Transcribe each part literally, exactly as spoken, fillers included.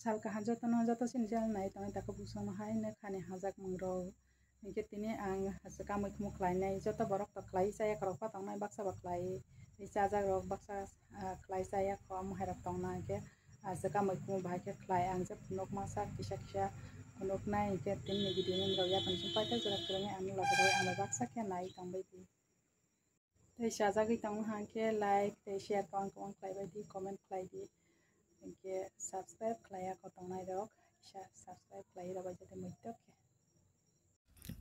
Sal kaham jotono, joto chini channel nai tongnai takhukrok songno hai wngkha ani hajak mung rok. Hinkhe tini ang aswk kamui khumui khlainai, joto borok to khlai chaya khoroksa tongnai, baksa ba khlai tei chajak rok baksa, ah, khlai chaya kho, omo hai rok tongna hinkhe aswk kamui khumui bahai khe khlai. Ang je phunuk masa kisa kisa phunuknai hinkhe tini ni video ni rok yaphan song paithak jora kwrwngwi ani loge rok ang bai baksa khe nai tongbai di. Tei chajagwi tongo hwnkhe like tei share kobang kobang khlaibai di, comment khlai di. Hinkhe subscribe khlaiya kho tongnai rok, kisa subscribe khlai rwbai jate muitok khe.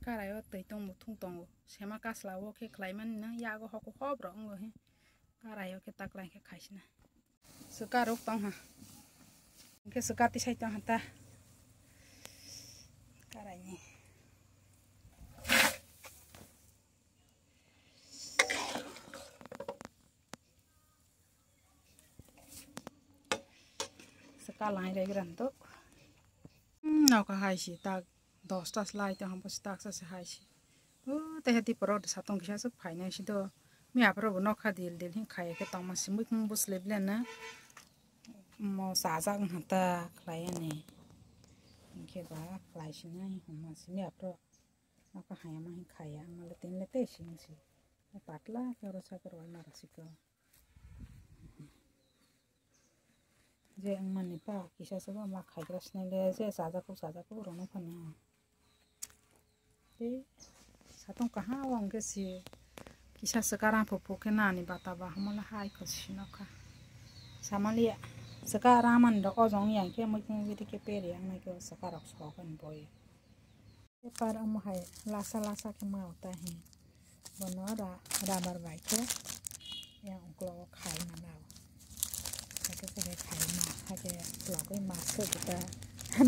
Karai o twi tongbo thung tongo, sema kasla o khe khlaimani no yago hoko hop rok wngo he. Karai o khe taklai khe khaisina. Swkar rok tong ha. Hinkhe swkar tisai tong ha ta. Karai ni. Swkar lai rai gran tok. Hmm, noka hai si tak dosta slai tong ha, bwswk taksa se hai si. O, tei hati poro satong kisa se phainai si do. Mi aphuru bo nokha dil dil hin khai khe tongma si muikhung bo slip lena. Mo sajak wngkha ta khlai ani. Hinkhe ba khlai sinai hwnma simi aphuru. Nokha hayama hin khaya, male tin le tei sing si. Patla khe oro sakhe rwui ma rwsiko. Je wngmani pa kisa se bo ma khaigra sinai le je chajakuk chajakuk rwno phano. Tei satong kaham o hwnkhe si kisa swkar aphuru phuru khe nani bata ba hamala hai kho si nokha. Samaliya swkar amani rok ojong ya hwnkhe muikhung gidi khe peri ang nai khe swkar rok sok ani boi. Paper omo hai lasa lasa khe ma uta hi. Bono ra-, rubber bai khe yang uklogo khai ma nao. Hakhe khe khai ma, hakhe uklogo ma se kita.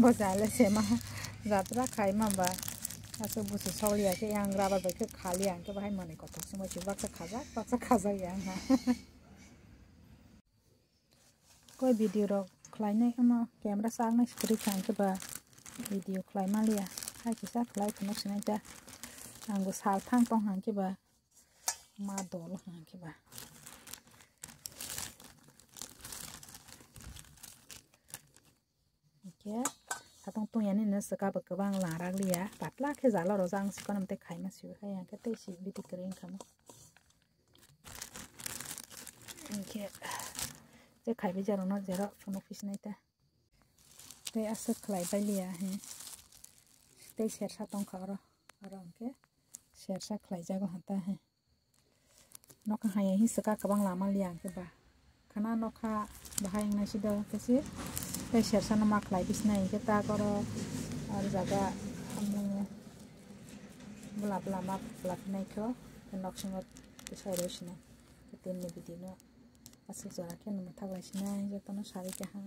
Bo jale se ma jatra khai ma ba. Aswk busu soliya khe yang rubber bai khe khali yang khe bahai manwi kothok se ma se baksa khajak, baksa khajak yang ha. Koi video rok khlainai omo camera saknai sikri kha hwnkhe ba video khlai maliya. Hai kisa khlai phunuk sinai ta. Ang bo sal thang tong hwnkhe ba ma dol hwnkhe ba. Hwnkhe satong tong yani no swkar bo kwbang lang rak liya. Patla khe jala rojak ang sikon amtwi khaima siwi khai hwnkhe tei si video kwrwi wngkha mo. Hinkhe je khaibai jarokno jero phunuk phi sinai ta. Tei aswk khlai bai liya he. Tei sersa tongkha oro. Oro hinkhe sersa khlai jago hata he. Nokha haya hi swkar kwbang lama liya hinkhe ba. Khana nokha bahai wngnai si do khe si. Tei sersa no ma khlai phi sinai hinkhe tak oro. Aro jaga, um, bwla bwla ma bwla phinai kho. Nok singo tisai rw sinai. Tei nini video no aswk jora khe nang thak lai sinai jotono sari keha.